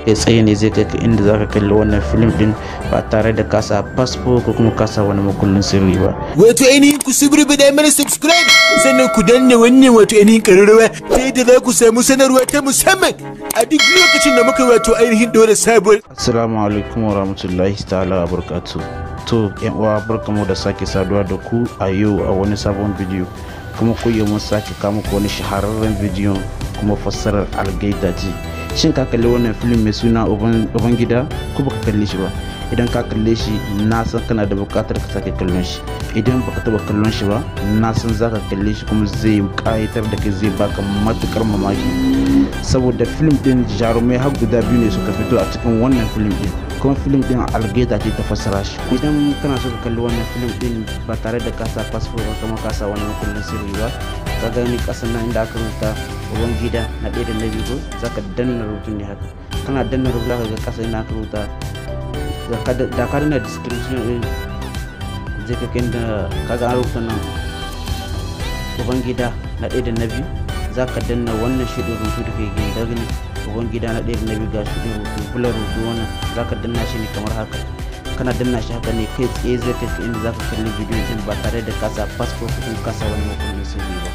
Kai tsaye ne zai kai ka inda zaka kalli wannan film din ba tare da kasa fasfo ko kuma kasa wani makullin sirri ba. Wato ainihin ku subrubida mana subscribe, sannan ku danna wannan wato ainihin ƙararrawa ta yadda za ku samu sanarwa ta musamman a duk lokacin da muka wato ainihin ɗora sabuwar. Assalamu alaikum wa rahmatullahi ta'ala wa barakatuh. To yan uwa, barkamu da sake saduwa da ku a yau a wani sabon bidiyo. Kuma ko yau mun sake kawo muku wani shahararren bidiyo, kuma fassarar algaita ce. Shin ka kalli wannan film mai suna Ubangida ko baka kalle shi ba? Idan ka kalle shi, na san kana da bukatar ka sake kallon shi. Idan baka taba kallon shi ba, na san zaka kalle shi kuma zai kayatar da kai, zai baka matukar mamaki, saboda film din jarumai har guda biyu ne suka fito a cikin wannan film din, kuma film din algaita ce ta fassara shi. Idan kana so ka kalli wannan film din ba tare da kasa fasfo ba kuma kasa wannan kullun sirri ba, ka gani kasan nan inda aka rubuta Ubangida na ɗaya da na biyu, zaka danna rubutun ne haka. Kana danna rubutu, zaka ga kasa inda aka rubuta, da ka danna description din, zai ka kai da kaga an rubuta nan Ubangida na ɗaya da na biyu. Za ka danna wannan shiɗin rubutu da ke gani, da gani Ubangida na ɗaya da na biyu, ga shiɗin rubutu, bulan rubutu wannan, za ka danna shi ne kamar haka. Kana danna shi haka ne, kai tsaye zai kai ka inda za ka kalli bidiyon din ba tare da kasa fasfo ko kuma kasa wani makullin sirri ba.